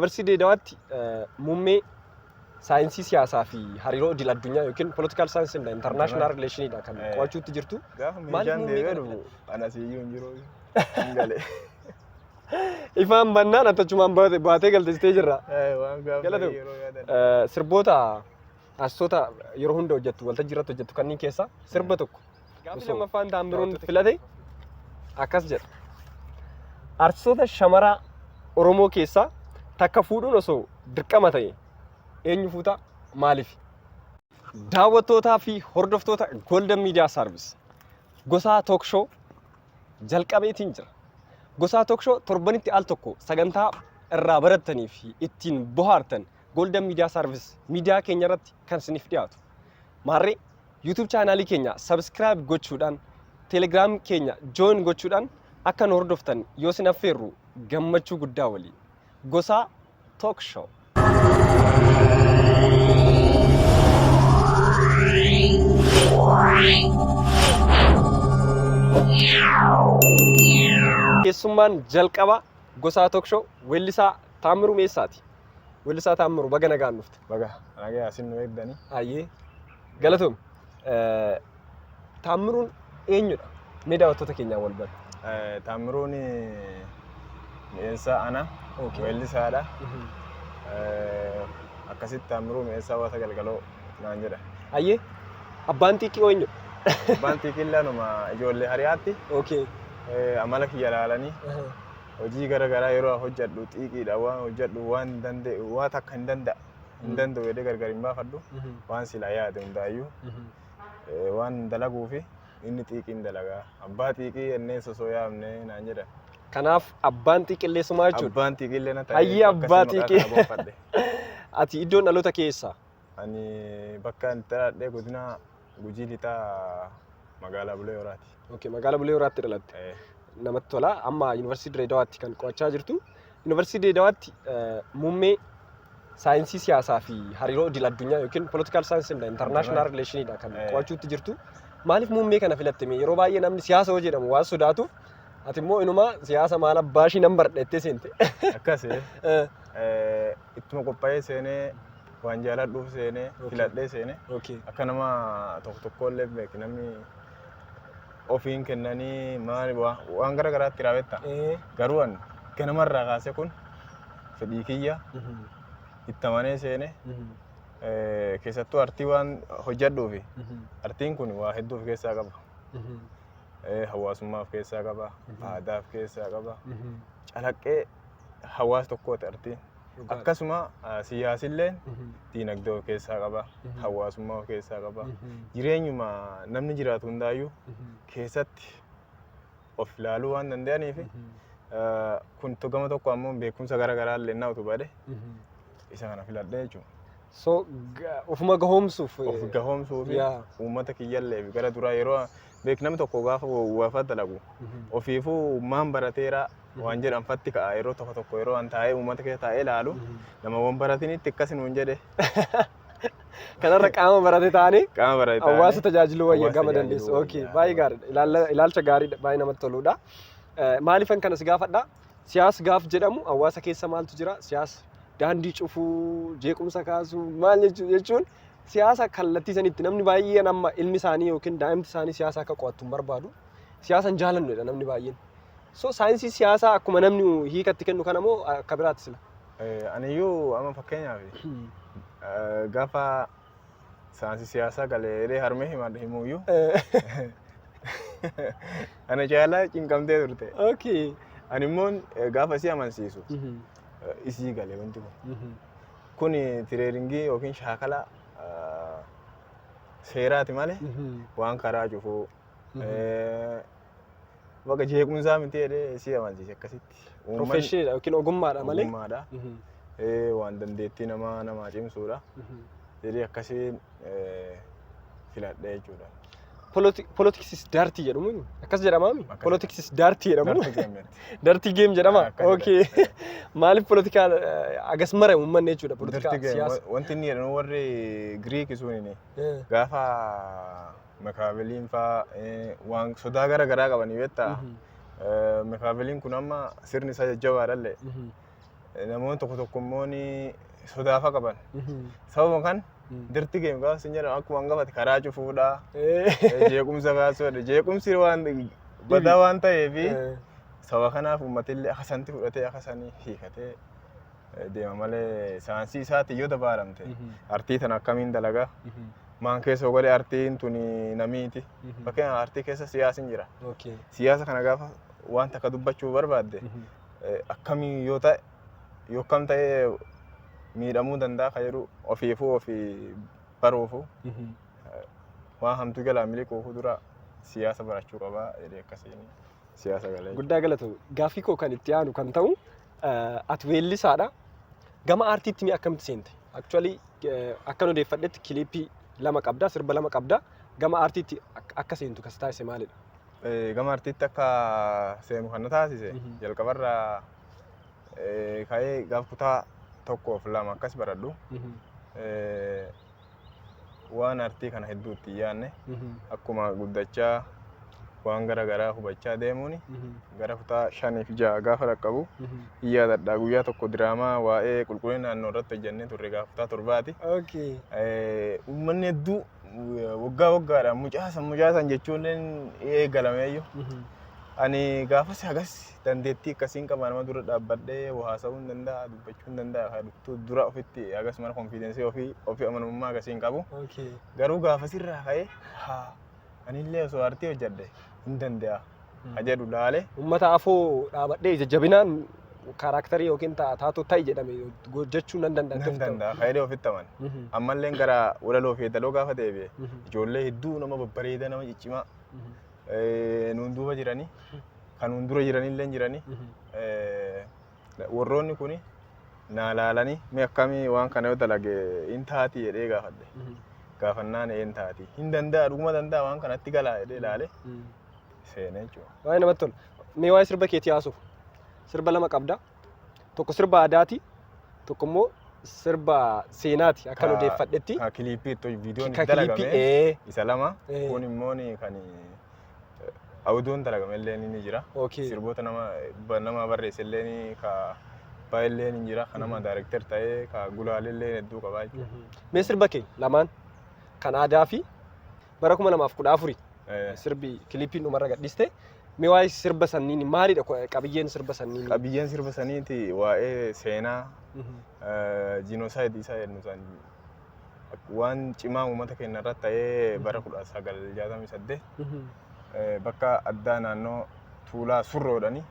Yuunivarsiitii Dirreedawaatti muummee saayinsii siyaasaa fi hariiroo idil addunyaa yookiin political science and international relationidha kan qo'achuutti jirtu. Gaafa Maaliif meeshaan muummee deebi'ee kana dhufu ana siyyuu hin jiru. Hin gale. Ifaan bannaan attachumaan baatee galtestee jirra. Waan gaafa Galatoom. yeroo yaadan. Sirboota artistoota yeroo hunda hojjettu waltajjii irratti hojjettu kanneen keessaa sirba tokko. Gaaffii lammaffaan Taammiruun filate akkas jedha. Artistoota shamaraa Oromoo keessaa takka fuudhuun osoo dirqama ta'e eenyu fuuta, maaliif? Daawwattootaa fi hordoftoota Golden Media Service, Gosaa Talk Show jalqabeetiin jira. Gosaa Talk Show torbanitti al tokko sagantaa irraa barattanii fi ittiin bohaartan Golden Media Service miidiyaa keenya irratti kan isiniif dhiyaatu. Maarree YouTube chaanaalii keenya subscribe gochuudhaan, Telegram keenya join gochuudhaan akka nu hordoftan yoo isin affeerru gammachuu guddaa waliin. Gosaa Talk Show. Keessummaan jalqaba Gosaa Talk Show weellisaa Taammiruu Meessaati. Weellisaa Taammiruu, baga nagaan dhufte. Baga nagaa isin nu eegdanii. Hayyee, galatoomi. Taammiruun eenyudha? Mee daawwattoota keenyaan wal bari. Taammiruun Mi'eessaa ana. Weellisaadha. Akkasitti Taammiruu Mi'eessaa Waasa Galgaloo naan jedha. Hayyee, abbaan xiiqii eenyudha? Abbaan xiiqii anuma, ijoollee hariyaatti amala kiyya ilaalanii hojii gara garaa yeroo hojjedhu xiiqiidha waan hojjedhu, waan danda'u waan takka hin danda'a hin danda'u jedhee gargar hin baafadhu, waan silaa yaade hundaayyuu waan dalaguu fi inni xiiqiin dalagaa, abbaa xiiqii jennee sosoo yaamne naan jedhan. Kanaaf abbaan xiiqillee sumaa jechuudha. Abbaan xiiqiillee na ta'e. Hayyee, abbaa akkasii maqaa xiiqii. kana gonfadhe. Ati iddoon dhaloota keessaa? Ani bakka itti dhaladhe godina Gujii Lixaa, magaalaa Bulee Horaati. Okay, magaalaa Bulee Horaatti dhalatte. Namatti tola. Amma Yuunivarsiitii Dirreedawaatti kan qo'achaa jirtu. Yuunivarsiitii Dirreedawaatti muummee saayinsii siyaasaa fi hariiroo idil addunyaa yookiin political science and international relationidha kan qo'achuutti jirtu. Maaliif muummee kana filatte mee? Yeroo baay'ee namni siyaasa yoo jedhamu waan sodaatuuf, ati immoo inuma siyaasa maal abbaa ishii nan baradha jettee seente. Akkas ittuma qophaa'ee seenee, waan jaaladhuuf seenee, filadhee seenee. Akka nama tokko tokkollee beeki, namni ofiin kennanii maali waan gara garaatti raawwetta. Garuu an ganamarraa kaasee kun fedhii kiyya itti amanee seene. Keessattuu artii waan hojjedhuufi artiin kun waa hedduu of keessaa qaba. Hawaasummaa of keessaa qaba, aadaa of keessaa qaba. Calaqqee hawaasa tokkooti artiin. Akkasuma siyaasilleen diinagdee of keessaa qaba, hawaasummaa of keessaa qaba. Jireenyuma namni jiraatu hundaayyuu keessatti of ilaaluu waan danda'aniif, kun gama tokko ammoo beekumsa gara garaa illee na utubade, isa kana filadhee jechuudha. So ofuma gahoomsuuf. Of gahoomsuu fi uummata kiyyallee fi gara duraa yeroo beek namni tokko gaafa waafa dalagu ofiifuu maan barateera waan jedhan fatti ka'a. Yeroo tokko tokko yeroo an taa'ee uummata keessa taa'ee ilaalu, nama waan baratinitti akkas nuun jedhe. Kanarra qaama barate taanee qaama barate taanee hawaasa tajaajiluu wayya hawaasa gama tajaajiluu dandeessu. Okay, wayya. baay'ee gaariidha. Ilaalcha gaariidha, baay'ee namatti toludha. Maaliifan kana si gaafadha? Siyaasa gaaf jedhamu hawaasa keessa maaltu jira? Siyaasa daandii cufuu, jeequmsa kaasuu, maal jechuun siyaasa kallattii sanitti namni baay'een amma ilmi isaanii yookiin daa'imti isaanii siyaasa akka qo'attu hin barbaadu. Siyaasa hin jaalannudha namni baay'een. So saayinsii siyaasaa akkuma namni hiikatti kennu kana moo akka biraatti sila? Aniyyuu amma fakkeenyaaf gaafa saayinsii siyaasaa galee jedhee harmee himuyyuu ana caalaa cinqamtee turte. Ani immoo gaafa isii amansiisu isii gale wanti kun. Kun training yookiin shaakala seeraati malee waan karaa cufuu bakka jeequmsaa miti jedhee isii amansiise akkasitti. Professionidha yookiin ogummaadha malee. Ogummaadha. Waan dandeettii namaa namaa cimsuudha. Jedhee akkasiin filadhee jechuudha. Politics is dirty jedhamu, akkas jedhamaami? Akkas. Politics is dirty jedhamu. Dirty game jetti. Dirty game jedhama. Akkas Okay. Maaliif politikaa agas mara uummanni jechuudha, politikaa Dirty game siyaasa? Wanti inni jedhan warri Giriik suniin gaafa Makaaveliin faa waan sodaa gara garaa qabanii beektaa. Makaaveliin kun amma sirni isaa jajjabaadhallee. Namoonni tokko tokko immoo ni sodaafa qaban. Sababa kan dirty game gaafa sin jedhamu akkuma hangafate karaa cufuudha. Jeequmsa kaasuudha. Jeequmsi waan badaa waan ta'eefi sababa kanaaf uummatillee akka sanatti fudhatee akka sanii hiikatee deema malee saayinsii isaatiin yoo dabaalamte artii tana akkamiin dalagaa, maan keessa godhe, artiin tuni namiiti. Fakkeenyaaf, artii keessa siyaasni jira. Siyaasa kana gaafa waan takka dubbachuu barbaadde akkamii yoo ta'e, yoo akkam ta'e miidhamuu danda'a kan jedhu ofiifuu ofii baruufu, waan hamtuu jalaa miliquufu dura siyaasa barachuu qabaa jedhee akkasiin siyaasa galee. Guddaa galatoom. Gaaffii koo kan itti aanu kan ta'u, ati weellisaadha. Gama aartiitti mee akkamitti seente? Actually, akkan odeeffadhetti kiliippii lama qabda, sirba lama qabda. Gama aartiitti akka seentu kas taasise maalidha? Gama artiitti akka seenu kan na taasise jalqabarraa ka'ee gaaf kutaa tokkoof lama akkas baradhu waan artii kana hedduu itti hin yaadne. Akkuma guddachaa waan gara garaa hubachaa deemuun gara kutaa shaniif ja'a gaafa dhaqqabu hin yaadadha, guyyaa tokko diraamaa waa'ee qulqullina naannoo irratti hojjennee turre gaafa kutaa 7ti. Uummanni hedduu waggaa waggaadhaan mucaasan mucaasan jechuun eegalameeyyuu. Ani gaafas hagas dandeettii akkasiin qaba, nama dura dhaabbadhee waa haasa'uu hin danda'a, dubbachuu hin danda'a kan dhuftu dura ofitti hagas mana confidence ofii ofii amanamummaa akkasiin qabu. Garuu gaafasirraa ka'ee, haa, anillee osoo artii hojjedhe hin danda'a ha jedhu laale. Uummata afoo dhaabadhee jajjabinaan character yookiin taatoo ta'i jedhame hojjechuu nan danda'a. Nan danda'a ka'ee ofitti amane. Ammallee gara walaloo fi yeedaloo gaafa deebi'e ijoollee hedduu nama babbareeda, nama ciccimaa nuun duuba jiranii, kan nuun dura jiranillee jiranii, warroonni kuni naa laalanii, mee akkamii waan kana yoo dalage hin taati jedhee gaafadhe. Gaafannaan hin taati. Hin danda'a, dhuguma danda'a, waan kanatti galaa jedhee ilaale seenee jechuudha. Baay'ee namatti tola. Mee waa'ee sirba keetii haasofnu. Sirba lama qabda. Tokko sirba aadaati. Tokko immoo sirba seenaati akkan odeeffadhetti. Ka kiliippii itti viidiyoon Ka itti kiliippii dalagame isa lama. Kun immoo kan audion dalagame illee ni jira. Sirboota nama barreesse illee ka baay'ee ni jira. Ka nama director ta'ee ka gulaalee illee hedduu qaba jechuudha. Mee sirba kee lamaan kan aadaa fi bara 2014 sirbi kiliippiin dhumarra gadhiiste, mee waa'ee sirba sanniin maalidha qabiyyeen sirba sanniin? Qabiyyeen sirba saniiti waa'ee seenaa genocide isaa jennu san, waan cimaa uummata keenya irratti ta'ee bara 1968 bakka addaa naannoo Tuulaa Surroodhani.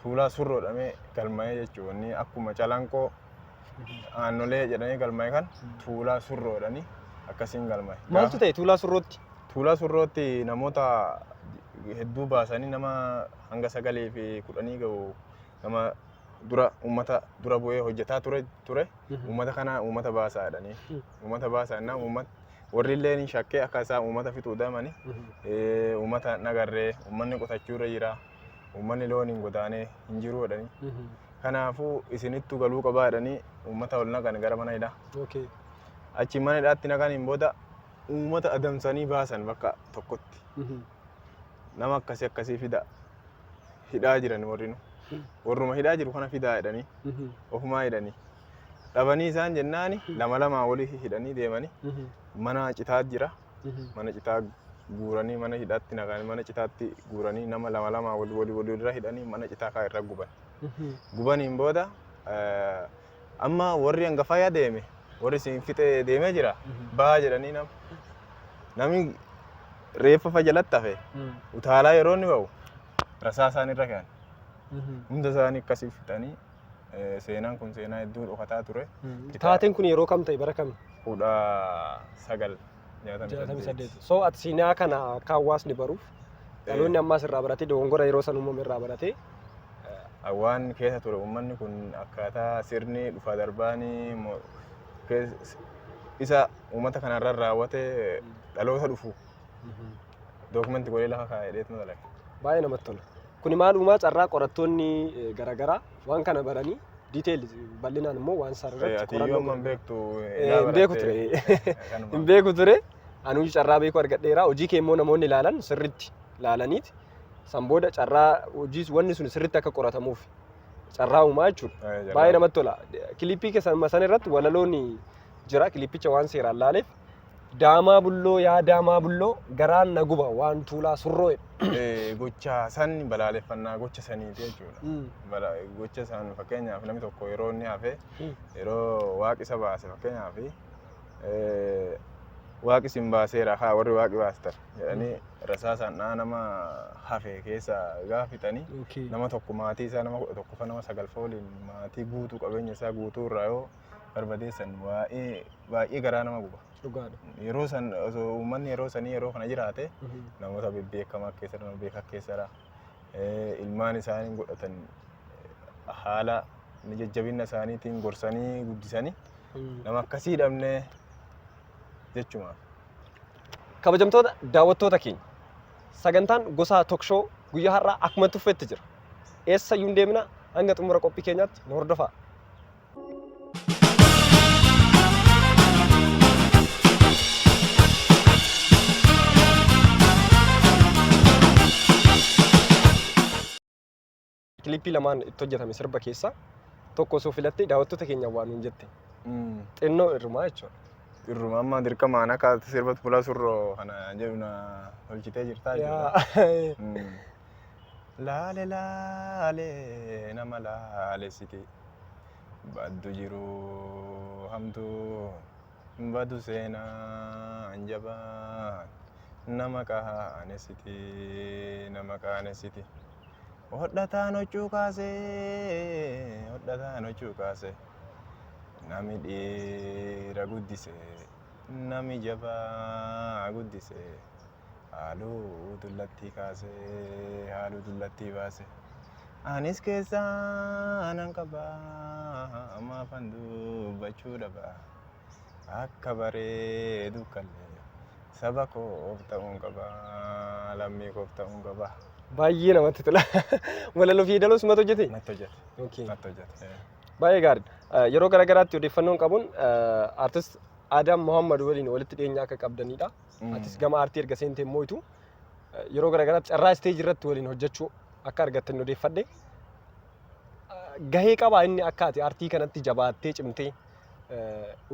Tuulaa Surroodhamee galmaa'ee jechuudha. Wanni akkuma Calanqoo Aannolee jedhanii galmaa'e kan Tuulaa Surroodhani akkasiin galmaa'e. Maaltu ta'e Tuulaa Surrootti? Tuulaa Surrootti namoota hedduu baasanii, nama hanga sagalii fi kudhanii gahu, nama dura uummata dura bu'ee hojjetaa ture. Uummata kana uummata baasaa jedhanii. Uummata baasaa jennaan uummata warri illee ni shakkee akka isaa uummata fixuu deemanii, uummata nagarree, uummanni qotachuu irra jira, uummanni loon hin godaanee hin jiru jedhanii. Kanaafuu isinittu galuu qabaa jedhanii uummata ol naqan gara mana hidhaa. Achi mana hidhaatti naqaniin booda uummata adamsanii baasan bakka tokkotti. Nama akkasii akkasii fida, hidhaa jiran warri nu. Warruma hidhaa jiru kana fidaa jedhanii ofumaa hidhanii. Dhabanii isaan jennaani lama lamaa walii hidhanii deemanii mana citaa jira. Mana citaa guuranii mana hidhaatti naqanii, mana citaatti guuranii, nama lama lamaa walii walii walii irra hidhanii mana citaa kaa irra guban. Gubaniin booda amma warri hangafaa yaa deeme, warri isin fixee deemee jira bahaa jedhanii, namni reeffa fa jalatti hafe utaalaa yeroo inni ba'u rasaa isaan irra ka'an. Hunda isaanii akkasii fixanii. Seenaan kun seenaa hedduu dhokataa ture. Taateen kun yeroo kam ta'e, bara kami? 1968. 68. So ati seenaa kana akka hawaasni baruuf, dhaloonni ammaas irraa baratee, dogongora yeroo san uumame irraa baratee. Waan keessa ture uummanni kun akkaataa sirni dhufaa darbaanii isa uummata kanarra raawwate dhaloota dhufu document godhee lafa kaa'ee dheetuma dalage. Baay'ee namatti tola. Kuni maal uumaa carraa qorattoonni garaagaraa waan kana baranii detail bal'inaan immoo waan isaan irratti Ati iyyuu amma hin beektu. Hin beeku ture. Hin beeku ture. Anuu carraa beeku argadheera. Hojii kee immoo namoonni ilaalan sirriitti ilaalaniiti. San booda carraa hojii wanni sun sirriitti akka qoratamuuf Carraa uumaa jechuudha. Baay'ee namatti tola. Kilippii keessan san irratti walaloon jira. Kilippicha waan seeraan laaleef daamaa bulloo yaa daamaa bulloo garaan na guba waan tuulaa surroo jedha. Gocha san balaaleffannaa gocha saniiti jechuudha. Gocha san fakkeenyaaf namni tokko yeroo inni hafe yeroo waaqi isa baase, fakkeenyaaf waaqi isin baaseera haa warri waaqi baastan jedhanii rasaasaan dha'a nama hafe keessa gaafa fixanii, nama tokko maatii isaa nama 11 fa nama 9 fa waliin maatii guutuu qabeenya isaa guutuu irraa yoo barbadeessan baay'ee baay'ee garaa nama guba. Dhugaadha. Yeroo san osoo uummanni yeroo sanii yeroo kana jiraate namoota bebbeekamaa keessa, nama beekaa keessadha. Ilmaan isaanii godhatan haala jajjabina isaaniitiin gorsanii guddisanii nama akkasii dhabnee jechumaaf. Kabajamtoota daawwattoota keenya, sagantaan gosa talk show guyyaa har'aa akkuma tuffetti jira. Eessa iyyuu hin deemina, hanga xumura qophii keenyaatti nu hordofaa. Kilippii lamaan itti hojjetame sirba keessaa tokko osoo filattee daawwattoota keenya waan nuun jette xinnoo irrumaa jechuudha. Irruma amma dirqamaan akka sirba Tuulaa Surroo kana jedhu na tolchitee jirtaa jechuudha. Laale laale nama laalessiti, baddu jiru hamtuu, badu seenaan jabaan nama qaanessiti, nama qaanessiti. Hodhataan huccuu kaasee, hodhataan huccuu kaasee, nami dhiira guddise, nami jabaa guddise, haaluu dullattii kaasee, haaluu dullattii baase. Anis keessaa nan qaba, maafan dubbachuu dhaba? Akka bareedu kallee saba koof ta'uun qaba, lammii koof ta'uun qaba. Baay'ee namatti tola. Walaloo fi yeedaloo sumatu hojjete? Natti hojjete. Natti hojjete. Baay'ee gaariidha. Yeroo garaagaraatti odeeffannoon qabuun artist Adam Muhammad waliin walitti dhiyeenya akka qabdanidha. Atis gama aartii erga seentee immoo itu yeroo garaagaraatti carraa isteejii irratti waliin hojjechuu akka argattan odeeffadhe. Gahee qabaa inni akka ati aartii kanatti jabaattee cimtee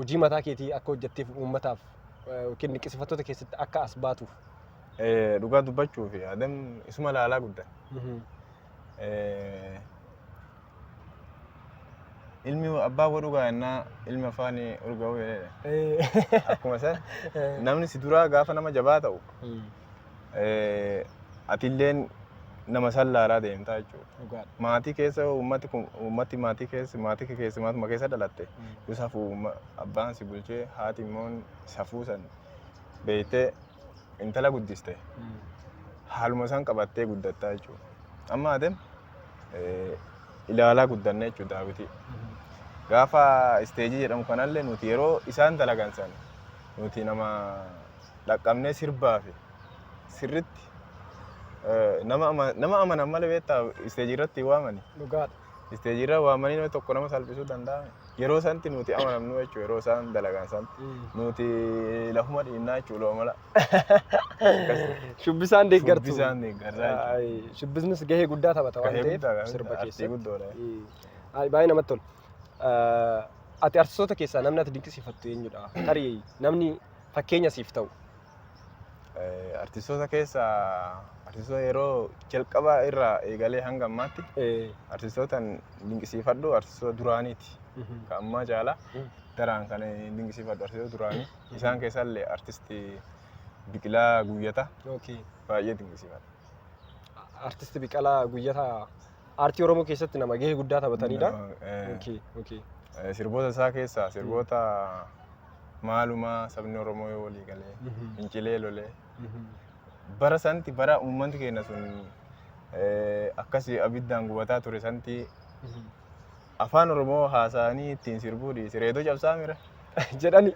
hojii mataa keetii akka hojjetteef uummataaf yookiin dinqisiifattoota keessatti akka as baatuuf? Dhugaa dubbachuu fi Adam isuma laalaa guddan. Ilmi abbaa godhu gaa'ennaa ilmi afaan urgaa'u jedhee. Akkuma san namni si duraa gaafa nama jabaa ta'u atilleen nama san laalaa deemtaa jechuudha. Maatii keessa uummati kun uummati maatii keessa maatii kee keessa maatuma keessa dhalatte yoo safuu abbaan si bulchee haati immoo safuu san beektee intala guddiste haaluma san qabattee guddattaa jechuudha. Amma Adem ilaalaa guddanne jechuudha daawwitii. Gaafa isteejii jedhamu kanallee nuti yeroo isaan dalagan san nuti nama dhaqqabnee sirbaa fi sirritti nama amanan malee beektaa isteejii irratti waamani. Isteejii irra waamanii nama tokko nama salphisuu danda'a. Yeroo santi nuti amanamnu jechuudha, yeroo isaan dalagan santi. Nuti lafuma dhiinnaa jechuudha loomala. Shubbisaan deeggartu. Shubbisaan deeggarraa jechuudha. Ay, shubbisnis gahee guddaa taphata waan Gahee ta'eef guddaa sirba aartii keessatti. guddoodha. Ay, baay'ee namatti tola. Ati artistoota keessaa namni ati dinqisiifattu eenyudha? Tarii namni fakkeenya siif ta'u. Artistoota keessaa artistoota yeroo jalqabaa irraa eegalee hanga ammaatti artistoota dinqisiifadhu artistoota duraaniiti. Kan ammaa caalaa daraan kan dinqisiifadhu artistoota duraanii. Isaan keessaallee artistii Biqilaa Guyyataa baay'ee dinqisiifadha. Artisti Biqilaa Guyyataa aartii Oromoo keessatti nama gahee guddaa taphatanidha. Okay. Sirboota isaa keessaa sirboota maalumaa sabni Oromoo yoo walii galee fincilee lolee bara santi bara uummanni keenya sun akkasii abiddaan gubataa ture santi afaan Oromoo haasa'anii ittiin sirbuu dhiise, reedoo cabsaa mira. Jedhani.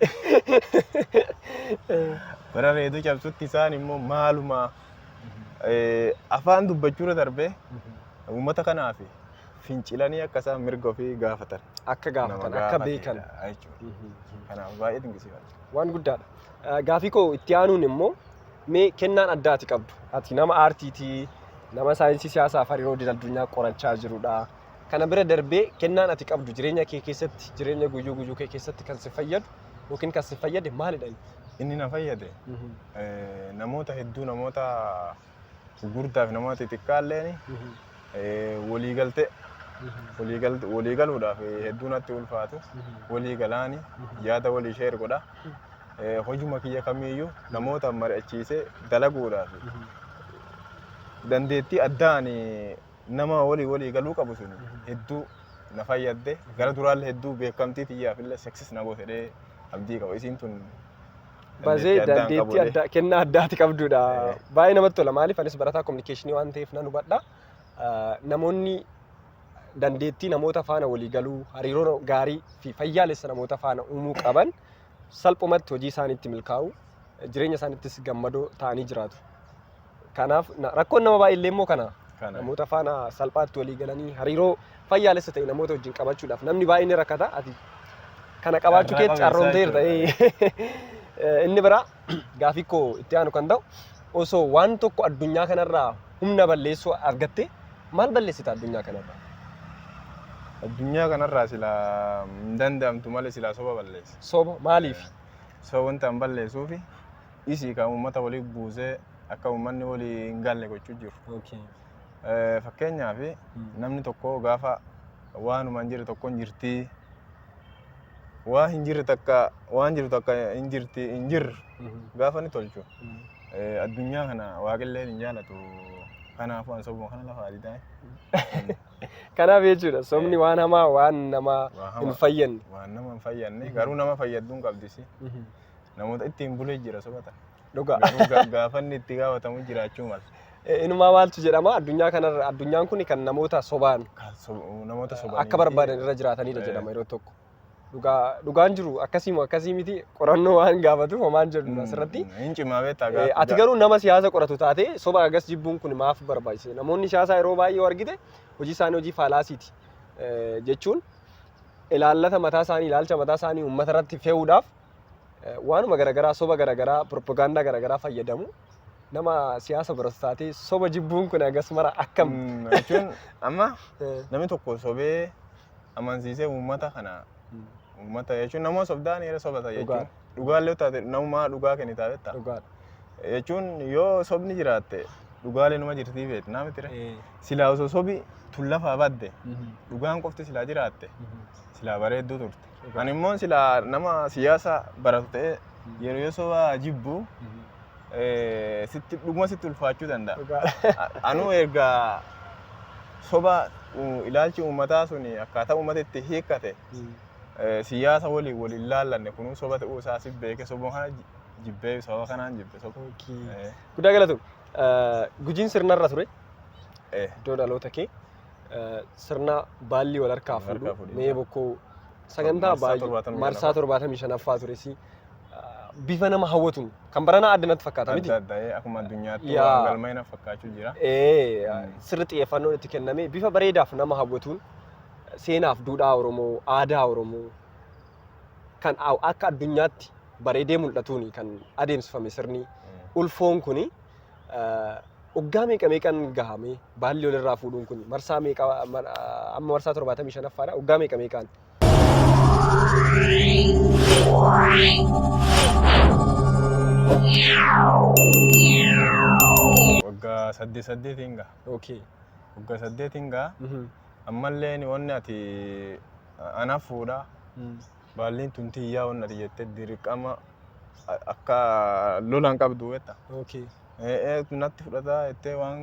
Bara reedoo cabsutti isaan immoo maalumaa afaan dubbachuurra darbee uummata kanaaf fincilanii akka isaan mirga ofii gaafatan. Akka gaafatan, Nama akka beekan. gaafatedha jechuudha. Kanaaf baay'ee dinqisiifadha. Waan guddaadha. Gaafii koo itti aanuun immoo mee kennaan addaa ati qabdu. Ati nama aartiitii, nama saayinsii siyaasaa fi hariiroo idil addunyaa qorachaa jirudha. Kana bira darbee kennaan ati qabdu jireenya kee keessatti, jireenya guyyuu guyyuu kee keessatti kan si fayyadu yookiin kan si fayyade maalidha inni? Inni na fayyade namoota hedduu, namoota gurguddaa fi namoota xixiqqaalleen walii galtee walii galuudhaaf hedduu natti ulfaatu. Walii galaani yaada walii share godha. Hojuma kiyya kamiiyyuu namoota mari'achiisee dalaguudhaaf dandeettii addaa ani nama walii walii galuu qabu sun hedduu na fayyadde. Gara duraallee hedduu beekamtii tiyyaaf illee success na goote jedhee abdii qaba. Isiin tun Baay'ee dandeettii addaan dandeettii qabu. Addaa, kennaa addaati qabdudha. Baay'ee namatti tola. Maaliif, anis barataa communication waan ta'eef nan hubadha. Namoonni dandeettii namoota faana walii galuu, hariiroo gaarii fi fayyaalessa namoota faana uumuu qaban salphumatti hojii isaaniitti milkaa'u, jireenya isaaniittis gammadoo ta'anii jiraatu. Kanaaf rakkoon nama baay'ee illee immoo kana. Kana. Namoota faana salphaatti walii galanii hariiroo fayyaalessa ta'e namoota wajjin qabachuudhaaf namni baay'een ni rakkata. Ati kana qabaachuu Carraa keetti carroomteerta. Qabeessaa. Inni biraa gaafii koo itti aanu kan ta'u, osoo waan tokko addunyaa kanarraa humna balleessuu argatte, maal balleessita addunyaa kanarraa? Addunyaa kanarraa silaa hin danda'amtu malee silaa soba balleessa. Soba maaliif? Soba wanta hin balleessuufi isii kan uummata walii buusee akka uummanni walii hin galle gochuu jiru. Fakkeenyaaf, namni tokko gaafa waanuma hin jirre tokko hin jirtii, waa hin jirre takka waan jiru takka hin jirti hin jirru gaafa ni tolchu. Addunyaa kana waaqillee hin jaalatu. Kanaafuu an sobuma kana lafa adii ta'e. Kanaaf jechuudha, sobni waan hamaa, waan nama Waan hin hamaa. fayyadne. Waan nama hin fayyadne, garuu nama fayyadduun qabdisi. Namoota ittiin bulee jira sobata. Dhugaa. Garuu gaafa inni itti gaafatamu jiraachuu mala. Inumaa maaltu jedhama, addunyaa kanarra addunyaan kun kan namoota sobaan Kan namoota sobanii akka barbaadan irra jiraatanidha jedhama yeroo tokko. Dhugaa dhugaan jiru akkasii moo akkasii miti, qorannoo waan gaafatuuf homaan jedhu asirratti. Hin cimaa beektaa. Ati garuu nama siyaasa qoratu taate, soba agas jibbuun kun maaf barbaachise? Namoonni siyaasaa yeroo baay'ee yoo argite hojii isaanii hojii fallacyiti. Jechuun ilaallata mataa isaanii, ilaalcha mataa isaanii uummata irratti fe'uudhaaf waanuma garaagaraa, soba garaagaraa, propagaandaa garaagaraa fayyadamu. Nama siyaasa baratu taate, soba jibbuun kun agas mara akkam? Jechuun amma namni tokko sobee amansiisee uummata kana, uummata jechuun nama sobdaan yeroo sobata jechuun dhugaallee taate namumaa dhugaa kennitaa beektaa. Dhugaadha. Jechuun yoo sobni jiraatte dhugaalee numa jirtii beekti naa miti. Silaa osoo sobi tun lafaa badde, dhugaan qofti silaa jiraatte, silaa bareedduu turte. Ani immoo silaa nama siyaasa baratu ta'ee yeroo yoo soba jibbu sitti dhuguma sitti ulfaachuu danda'a. Anuu erga soba ilaalchi uummataa sun akkaataa uummata itti hiikkate siyaasa waliin waliin laallanne kunuu soba ta'uu isaa si beeke, soba kana jibbee, sababa kanaan jibbe soba. Guddaa galatoom. Gujiin sirnarra ture iddoo dhaloota kee sirna baallii wal harkaa Wal harkaa fuudhu fuudhu. Mee bokkoo sagantaa Marsaa baay'ee 75 marsaa 75ffaa ture si bifa nama hawwatuun kan baranaa adda natti fakkaata miti. Adda adda, akkuma addunyaatti waan galmaa'ina fakkaachuu jira. Sirri xiyyeeffannoon itti kenname bifa bareedaaf nama hawwatuun seenaaf duudhaa Oromoo, aadaa Oromoo kan akka addunyaatti bareedee mul'atuun kan adeemsifame sirni ulfoon kuni waggaa meeqa meeqan gahame? Baalli walirraa fuudhuun kun marsaa meeqa? Amma marsaa 75ffaadha, waggaa meeqa meeqaan? Waggaa saddeet saddeetiin gaha. Waggaa 8n gaha. Ammallee wanni ati anaaf fuudha. Baalliin tun tiyyaa wanni ati jettee dirqama akka lolaan qabdu beekta. Natti fudhataa jettee waan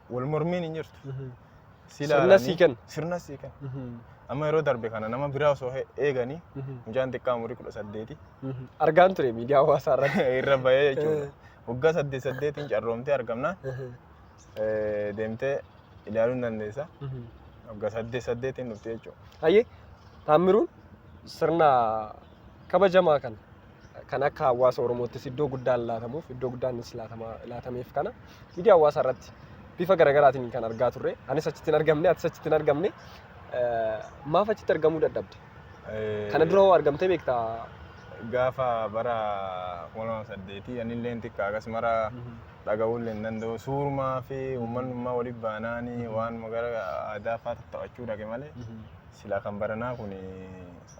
wal mormiin hin jirtu. Si Sirna ilaalanii- sii kenna. Sirna sii kenna. Amma yeroo darbe kana nama biraa osoo eeganii mucaan xiqqaa umurii 18 Argaan ture miidiyaa hawaasaa irratti. Irra bahee jechuudha. Waggaa saddeet saddeetiin carroomtee argamna. Deemtee ilaaluu hin dandeessa. Waggaa saddeet saddeetiin dhufte jechuudha. Hayyee, Taammiruun sirna kabajamaa kana kan akka hawaasa Oromoottis iddoo guddaan laatamuuf, iddoo guddaanis laatameef kana miidiyaa hawaasaa irratti bifa garaagaraatiin kan argaa turre. Anis achitti hin argamne, atis achitti hin argamne. Maaf achitti argamuu dadhabde? Kana dura hoo argamtee beektaa? Gaafa bara 2008 anillee xiqqaa akkasumara dhaga'uullee hin danda'u. Suurumaa fi uummanummaa waliif baanaanii waan gara aadaa fa'aa taphachuu dhaqe malee silaa kan baranaa kun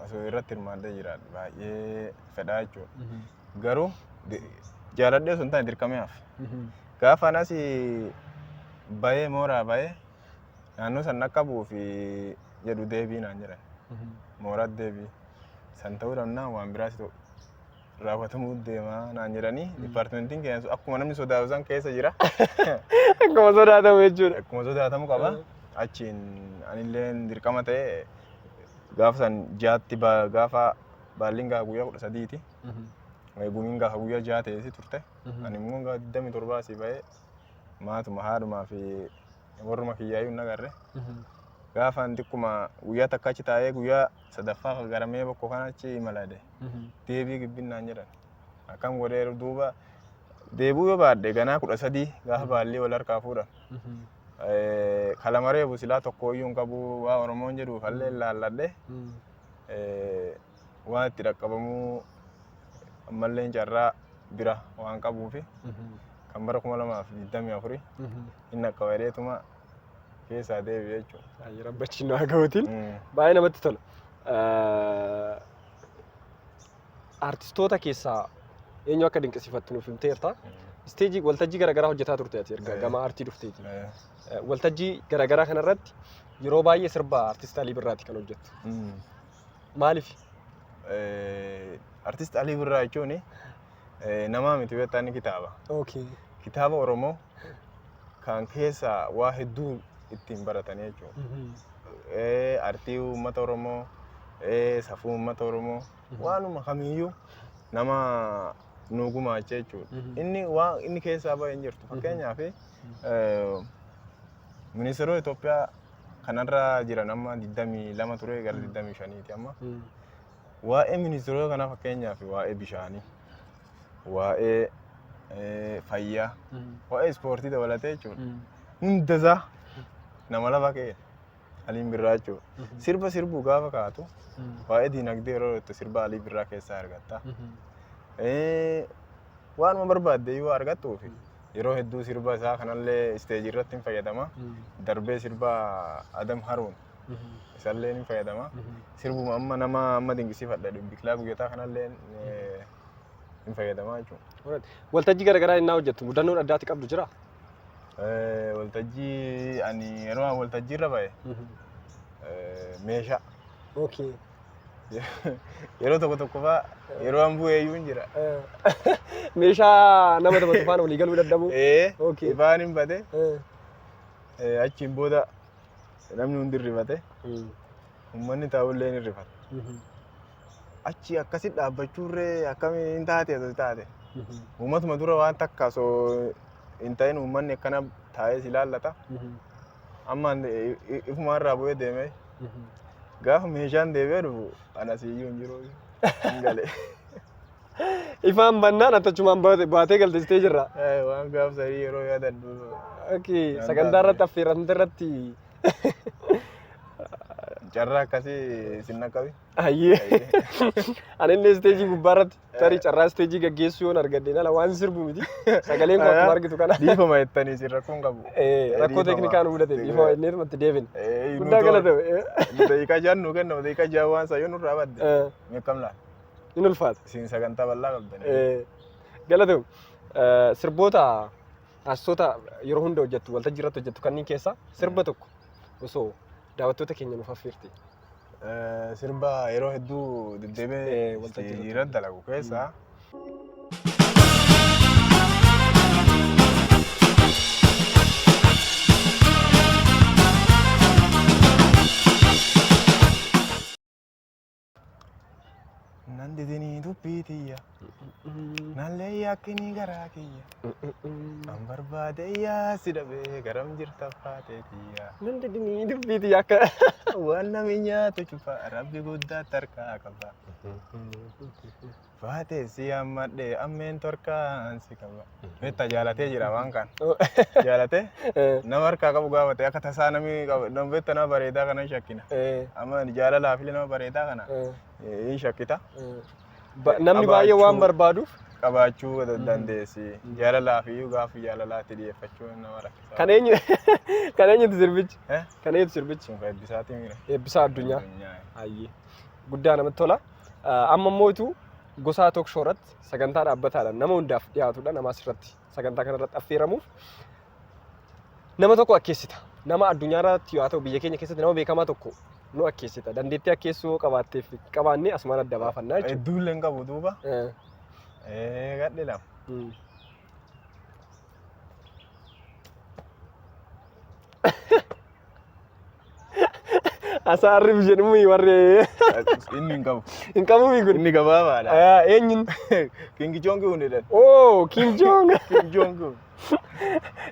osoo irratti hirmaadhee jiraadhe baay'ee fedhaa jechuudha. Garuu jaaladhee osoo hin taane dirqamee hafe. Gaafa anas bahee mooraa bahee naannoo san dhaqqabuu fi jedhu deebii naan jedhan. Mooraatti deebii. San ta'uu dhabnaan waan biraas raawwatamuu deemaa naan jedhanii dipaartimentiin keenya akkuma namni sodaatu san keessa jira. Akkuma sodaatamu jechuudha. Akkuma sodaatamu qaba. Achiin anillee dirqama ta'e gaafa san jaatti gaafa baalliin gaafa guyyaa 13ti. Gumiin gaafa guyyaa 6 ta'eesi turte. Ani immoo gaafa 27 asii bahee maatuma haadhumaa fi warruma kiyyaayyuu hin agarre. Gaafa an xiqquma guyyaa takka achi taa'ee guyyaa sadaffaa garamee bokkoo kana achi imalade. Deebii gibbinnaan jedhan. Akkam godhee duuba deebuu yoo baadhe ganaa 13 gaafa baallii wal harkaa fuudhan. Kalama reebu silaa tokko iyyuu hin qabu waa Oromoon jedhu fallee laalladhe waan itti dhaqqabamuu ammallee carraa bira waan qabuufi kan bara 2024 hin dhaqqaba jedheetuma keessaa deebi'e jechuudha. Baay'ee rabbachiin nu haa ga'uutiin. Baay'ee namatti tola. Artistoota keessaa eenyu akka dinqisiifattu nuuf himteerta. Isteejii waltajjii garaagaraa hojjetaa turte ati erga gama aartii dhufteeti. Waltajjii garaagaraa kanarratti yeroo baay'ee sirba artist Alii Birraati kan hojjettu. Maaliif? Artist Alii Birraa jechuun namaa miti beektaa inni kitaaba. Kitaaba Oromoo kan keessaa waa hedduu ittiin baratanii jechuudha. Artii uummata Oromoo, safuu uummata Oromoo, waanuma kamiyyuu nama nu gumaache jechuudha. Inni waan inni keessaa bahe hin jirtu. Fakkeenyaaf ministeerota Itoophiyaa kanarra jiran amma 22 ture gara 25ti amma. Waa'ee ministeerota kanaa fakkeenyaaf waa'ee bishaanii, waa'ee fayyaa, waa'ee ispoortii dabalatee jechuudha. Hundasaa nama lafa ka'e Aliin Birraa jechuudha. Sirba sirbuu gaafa kaatu waa'ee diinagdee yeroo jettu sirba Alii Birraa keessaa argatta. Waanuma barbaadde yoo argattuufi yeroo hedduu sirba isaa kanallee isteejii irratti hin fayyadama. Darbee sirba Adam Haruun isallee ni fayyadama. Sirbuma amma nama amma dinqisiifadha Biqilaa Guyyataa kanallee hin fayyadama jechuudha. Waltajjii garaagaraa innaa hojjettu mudannoon addaati qabdu jira? Waltajjii ani yeroo waltajjii irra bahe meeshaa. Yeroo tokko tokko fa'aa yeroo an bu'ee iyyuu hin jira. Meeshaa nama taphatu faana walii galuu dadhabuu. Ifaan hin bade achiin booda namni hundi rifate uummanni taa'ullee ni rifata. Achi akkasi dhaabbachuurree akkamiin taate osoo taate. Uummatuma dura waan takka osoo hin ta'in uummanni akkana taa'ee si ilaallata. Amma ifuma irraa bu'ee deemee gaafa meeshaan deebi'ee dhufu ana siyyuu hin jiru hin gale. Ifaan bannaan attachumaan baatee galte jirra. Waan gaaf sadii yeroo yaadadhu. Sagantaa irratti affeeramte irratti Carraa akkasii sin dhaqqabi. Ayyee. Ani illee isteejii gubbaa irratti tarii carraa isteejii gaggeessuu yoon argadhe ala waan sirbu miti. Sagaleen koo akkuma argitu kana. Dhiifama jettanii sin rakkoon qabu. Rakkoo teeknikaa nu mudate dhiifama jennee itti deebine. Guddaa galatame. Daqiiqaa jaan nu kennama daqiiqaa jaan waan isaa yoo nurraa badde. Meeqam laala? Hin ulfaata. Isin sagantaa bal'aa qabdani. Galatame. Sirboota artistoota yeroo hunda hojjettu waltajjii irratti hojjettu kanneen keessaa sirba tokko osoo daawwattoota keenya nuuf affeerte. Sirba yeroo hedduu deddeebi'ee waltajjii irratti dalagu keessaa. Nan didinii dubbii tiyya, nallee yaakkinii garaa kiyya. An barbaade yaa si dhabee garam jirta faatee tiyya. Nan didinii dubbii tiyya akka. Waan namni nyaatu cufa rabbi guddaatti harkaa qaba. Faatee si hammadhee ammeen torkaan si qaba. Beektaa jaalatee jira waan kana. Jaalatee nama harkaa qabu gaafate akka tasaa namni qabu nama beektaa nama bareedaa kana hin shakkina. Amma jaalalaaf illee nama bareedaa kana hin shakkita. Namni baay'ee waan barbaaduuf qabaachuu dandeessi. Jaalalaa fi gaaffii jaalalaatti dhiyeeffachuu nama rakkisa. Kan eenyu kan eenyutu sirbichi? Eh? Kan eenyutu sirbichi? Sun kan Eebbisaati miira. Eebbisaa Addunyaa. Hayyee. Guddaa namatti tola. Amma immoo ituu gosaa talk show irratti sagantaa dhaabbataadhaan nama hundaaf dhiyaatudha. Nama asirratti sagantaa kanarratti affeeramuuf nama tokko akkeessita. Nama addunyaa irratti yoo ta'u biyya keenya keessatti nama beekamaa tokko nu akkeessita. Dandeettii akkeessuu yoo qabaatteef qabaannee asumaan adda baafannaa jechuudha. Hedduu illee hin qabu duuba. Gadhi lama. Asaarrif jedhamu warri Inni hin qabu. hin qabu kun. Inni gabaabaadha. Eenyuun? King Jong Un jedhan. Oh, Kim Jong. Kim Jong Un.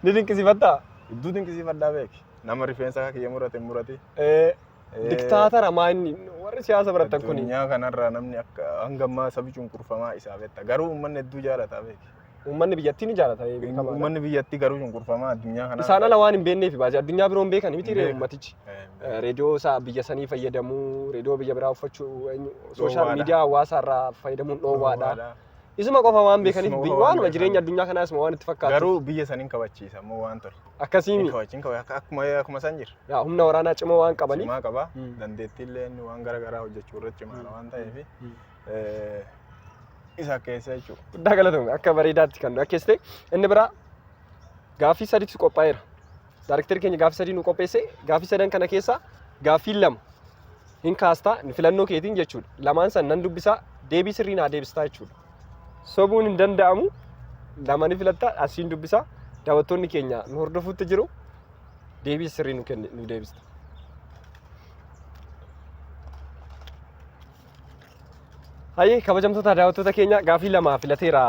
Ni dinqisiifattaa? Hedduu dinqisiifadhaa beeki. Nama rifeensa akka kiyya murate murate. Diktaatara maa inni warri siyaasa baratan kuni. Addunyaa kanarraa namni akka hanga ammaa sabi cunqurfamaa isaa beekta. Garuu uummanni hedduu jaalataa beeki. Uummanni biyyattii ni jaalata beekamaadha. Uummanni biyyattii garuu cunqurfamaa addunyaa kanaa. Isaan ala waan hin beekneef baasee addunyaa biroo hin beekan miti ree Hin beekan. uummatichi. Eh, Reediyoo isaa biyya sanii fayyadamuu, reediyoo biyya biraa uffachuu, sooshaal Dhoowwaadha. miidiyaa hawaasaa irraa fayyadamuun dhoowwaadha. Dhoowwaadha. Isuma qofa waan beekaniif Isuma qofa waan waanuma beekaniif. jireenya addunyaa kanaa isuma waan itti fakkaatu. Garuu biyya saniin kabachiisa immoo waan tole. Akkasiimi Hin kabachiin kabachiisa akkuma akkuma san jira. Yaa, humna waraanaa cimoo waan qabaniif. Cimaa qaba. Mm. Dandeettii illee inni waan gara garaa hojjechuu irratti cimaadha waan ta'eef isa keessa jechuudha. Guddaa galatoomi akka bareedaatti kan nu akkeessite. Inni biraa gaaffii sadiitu qophaa'eera. Daarektarri keenya gaaffii sadii nu qopheesse. Gaaffii sadan kana keessa gaaffii lama hin kaastaa filannoo keetiin jechuudha. Lamaan san nan dubbisaa deebii sirrii naa deebistaa jechuudha. Sobuun hin danda'amu. Lama ni filatta asiin dubbisaa. Daawwattoonni keenya nu hordofuutti jiru. Deebii sirrii nu kenni nu deebista. Hayyee kabajamtoota daawwattoota keenya gaaffii lama filateera.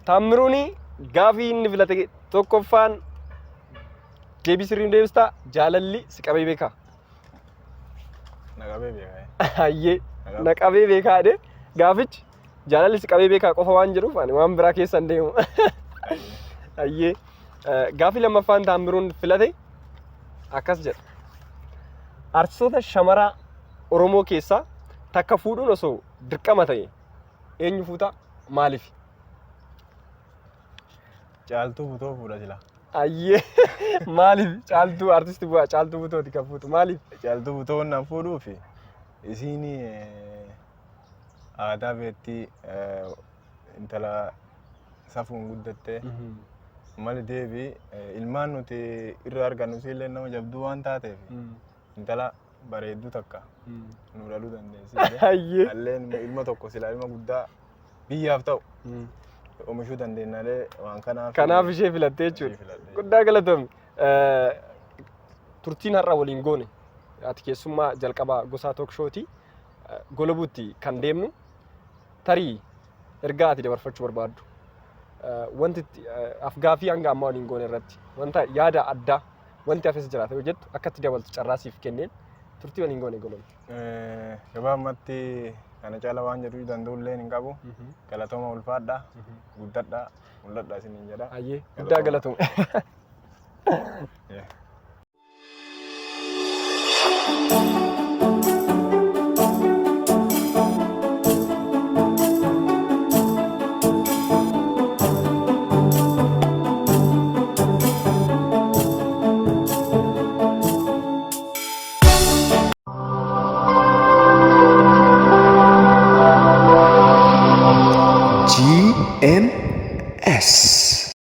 Taammiruun gaaffii inni filate tokkoffaan deebii sirrii nu deebista jaalalli si qabee beekaa. Na qabee beekaa. Hayyee na qabee beekaa jedhee gaafichi jaalalli si qabee beekaa qofa waan jedhuuf ani waan biraa keessa hin deemu. Hayyee gaaffii lammaffaan Taammiruun filate akkas jedha. Artistoota shamaraa Oromoo keessaa takka fuudhuun osoo dirqama ta'e eenyu fuuta maaliif? Caaltuu Butoo fuudha sila. Ayyee maaliif Caaltuu artisti bu'aa Caaltuu Butooti kan fuutu maaliif? Caaltuu Butoo nan fuudhuufi isiin aadaa beektii intala safuun guddatte mali deebii ilmaan nuti irra argannu isiillee nama jabduu waan taateef intala bareedduu takka nu dhaluu dandeessi. Ayyee. Alleen ilma tokko silaa ilma guddaa biyyaaf ta'u oomishuu dandeenyalee waan kanaaf. Kanaaf ishee filattee jechuudha. Ishee filadhe. Guddaa galatoomi. Turtiin har'a waliin goone ati keessummaa jalqabaa gosaa talk showti golobuutti kan deemnu tarii ergaa ati dabarfachuu barbaaddu wanti afgaafii hanga ammaa waliin goone irratti wanta yaada addaa wanti hafes jiraate yoo jettu akka itti dabaltu carraa siif kenneen turtii waliin goone golobne. Gabaabumatti kana caala waan jedhuu danda'u illee hin qabu. Galatooma ulfaadha. Guddadha. Mul'adha isiniin jedha. Hayyee guddaa galatoome. Yeah. GMS.